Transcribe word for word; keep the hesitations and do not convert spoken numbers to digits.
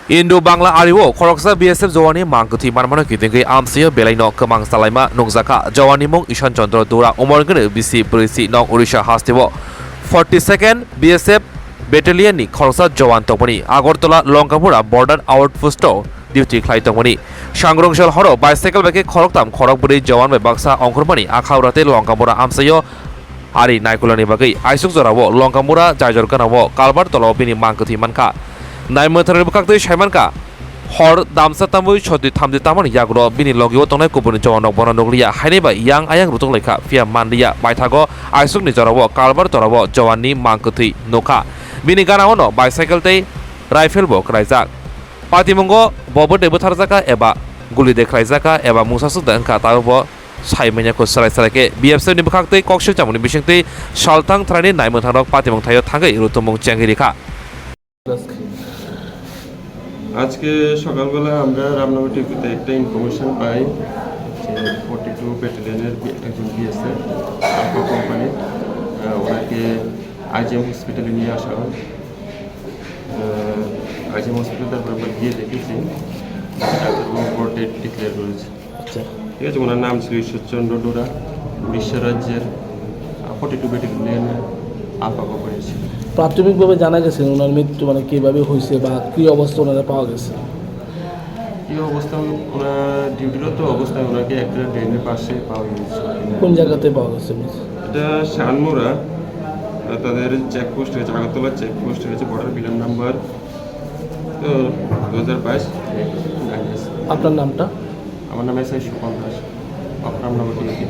Indo-Bangla ario khoroksa B S F jawani mang kwthwi manmano kitingwi amchaio belaino kwmang chalaima nungjakha. Jawani mung Ishan Chandra Dura, umor gwnwi bisi brwi si, nok Odisha hasteo. Forty second B S F Battalion ni khoroksa jawan tongmani Agartala Longkamura Border Outpost o duty khlai tongmani. Sangrong sal horo bicycle bai khe khoroktham khorokbrwi jawan bai baksa ongkhormani Akhaura tei Longkamura amchaio ari naikolani bagwi aisuk jorao Longkamura jaijor ganao kalbar tolao bini mang kwthwi mankha. Naimwthangni bwkhaktwi saimankha, hor damsa tamwi sotwi thamdi tamani yagulo bini logio tongnai kubuni jawanrok bono nukliya, haini bai yang ayang rutuk laikha, phiya manliya. Baithago aisukni jorao kalbar torao jawanni mang kwthwi nukha. Bini ganaono bicycle tei rifle bo kwlaijak. Patimungo bo bwdai bwtharjakha eba guli de khlaijaka eba mungsaswk de wngkha, tabukbo sai manya kho chwrai chwrai khe B S F ni bwkhaktwi kok swi chamungni bisingtwi salthang thwraini naimwthangno patimung thaio thangwi rutumung chengwi rikha. আজকে সকালবেলা আমরা রামনগর টিভিতে একটা ইনফরমেশন পাই যে forty two ব্যাটালিয়নের বি- একজন BSF alpha কোম্পানির, আহ, ওনাকে আইজিএম হসপিটালে নিয়ে আসা হয়। আইজিএম হসপিটাল, তারপর আমরা গিয়ে দেখেছি ডাক্তারবাবু ডেড ডিক্লেয়ার করেছে। আচ্ছা। ঠিক আছে, ওনার নাম ছিল ঈশ্বরচন্দ্র ডোরা, উড়িষ্যা রাজ্যের ফর্টি টু ব্যাটালিয়নের আলফা কোম্পানির ছিল। প্রাথমিকভাবে জানা গেছে ওনার মৃত্যু মানে কিভাবে হয়েছে বা কি অবস্থা ওনারা পাওয়া গেছে? কি অবস্থা? ওনার ডিউটিরত অবস্থায় ওনাকে একটা ড্রেনের পাশে পাওয়া গিয়েছে। কোন জায়গাতে পাওয়া গেছে? এটা শানমোরা, আহ, তাদের চেকপোস্ট হয়েছে, আগরতলা চেকপোস্ট হয়েছে, বর্ডার পিলার নাম্বার, আহ, দু হাজার বাইশ। আপনার নামটা? আমার নাম এসআই সুপন দাস, অফ রামনগর ডিউটি।